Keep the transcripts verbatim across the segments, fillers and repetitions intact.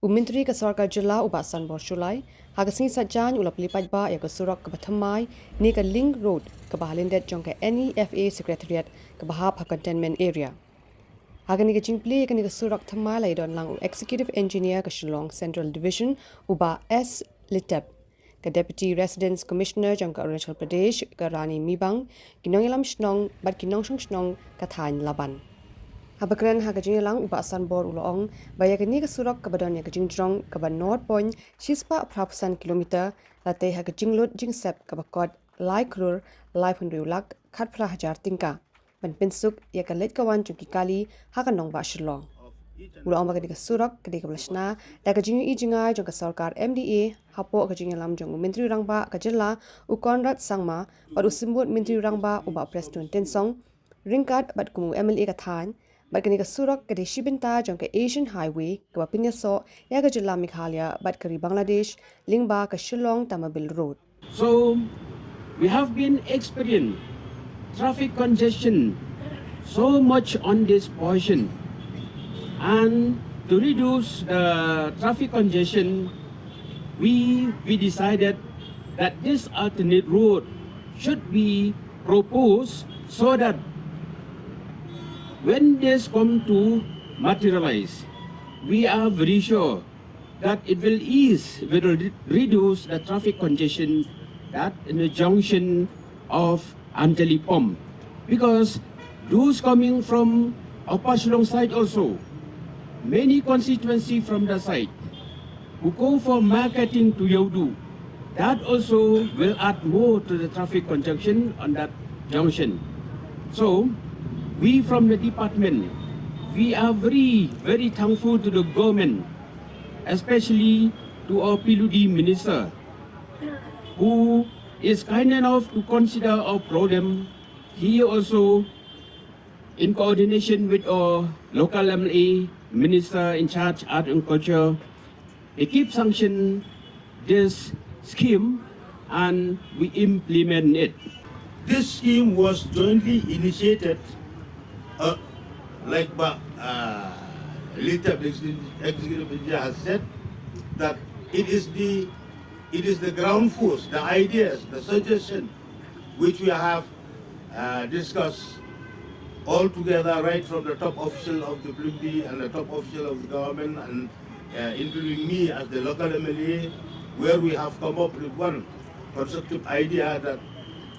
U Myntri ka Sorkar Jylla u Bah Sanbor Shullai, ha ka sngi Saitjaiñ u la plie paidbah ïa ka surok kaba thymmai ne ka link road kaba ha lyndet jong ka NEFA Secretariat kaba hap ha Cantonment Area. Ha kane ka jingplie ïa kane ka surok thymmai la ïadon lang u Executive Engineer ka Shillong Central Division u Bah S Litep, ka Deputy Residence Commissioner jong ka Arunachal Pradesh ka Rani Mibang, ki nongïalam shnong bad ki nongshong shnong ka thaiñ Laban. Haba kren ha ka jingïalang u Bah Sanbor u la ong ba ïa kane ka surok kaba don ïa ka jingjrong kaba nor point shispah phra phew san kilometer la tei ha ka jinglut jingsep kaba kot lai klur laiphew hynriew lak khatphra hajar tyngka ban pynsuk ïa ka leit ka wan jong ki kali ha ka nongbah Shillong. U la ong ba kane ka surok ka dei kaba la shna da ka jingïohi jngai jong ka sorkar MDA hapoh ka jingïalam jong u Myntri Rangbah ka jylla u Conrad Sangma bad u Symbud Myntri Rangbah u Bah Prestone Tynsong ryngkat bad kum u MLA ka thaiñ, bad kane ka surok ka dei shi bynta jong ka Asian Highway kaba pynïasoh ïa ka jylla Meghalaya bad ka ri Bangladesh lyngba ka Shillong Tamabil Road. So we have been experiencing traffic congestion so much on this portion, and to reduce the traffic congestion, we we decided that this alternate road should be proposed, so that when this come to materialize, we are very sure that it will ease, it will re- reduce the traffic congestion that in the junction of Anjali Pump. Because those coming from Upper Shillong side also, many constituency from the side who go for marketing to Yawdu, that also will add more to the traffic congestion on that junction. So, we from the department, we are very, very thankful to the government, especially to our P W D minister, who is kind enough to consider our problem. He also, in coordination with our local MLA, minister in charge art and culture, they keep sanction this scheme and we implement it. This scheme was jointly initiated, uh, like Bah uh, Litep, the executive engineer, has said, that it is the it is the ground force, the ideas, the suggestion which we have uh, discussed all together, right from the top official of the P W D and the top official of the government, and uh, including me as the local MLA, where we have come up with one constructive idea that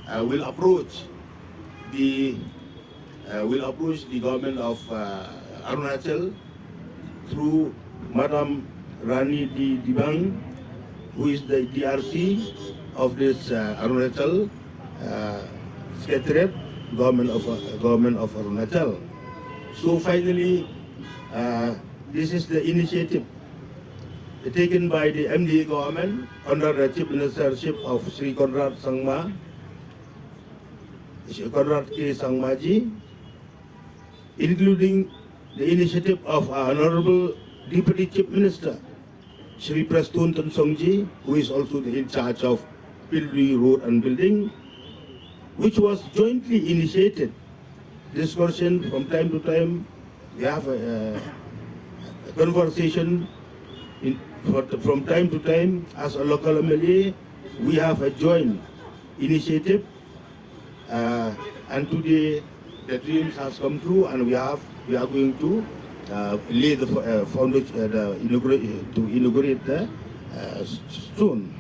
uh, will approach the uh, will approach the government of uh, Arunachal through Madam Rani D. Dibang, who is the D R C of this uh, Arunachal uh, Secretariat, government of uh, government of Arunachal. So finally, uh, this is the initiative taken by the M D A government under the chief ministership of Sri Conrad Sangma, Sri Conrad K Sangmaji, including the initiative of our Honorable Deputy Chief Minister, Shri Prestone Tynsongji, who is also the in charge of Building, Road and Building, which was jointly initiated. This question, from time to time, we have a, a conversation in, from time to time as a local M L A. We have a joint initiative, uh, and today the dreams has come true, and we have we are going to uh, lay the fo- uh, foundation, uh, the inaugurate uh, to inaugurate the uh, s- stone.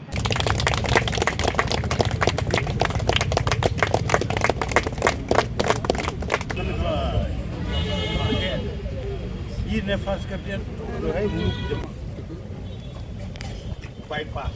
Bypass.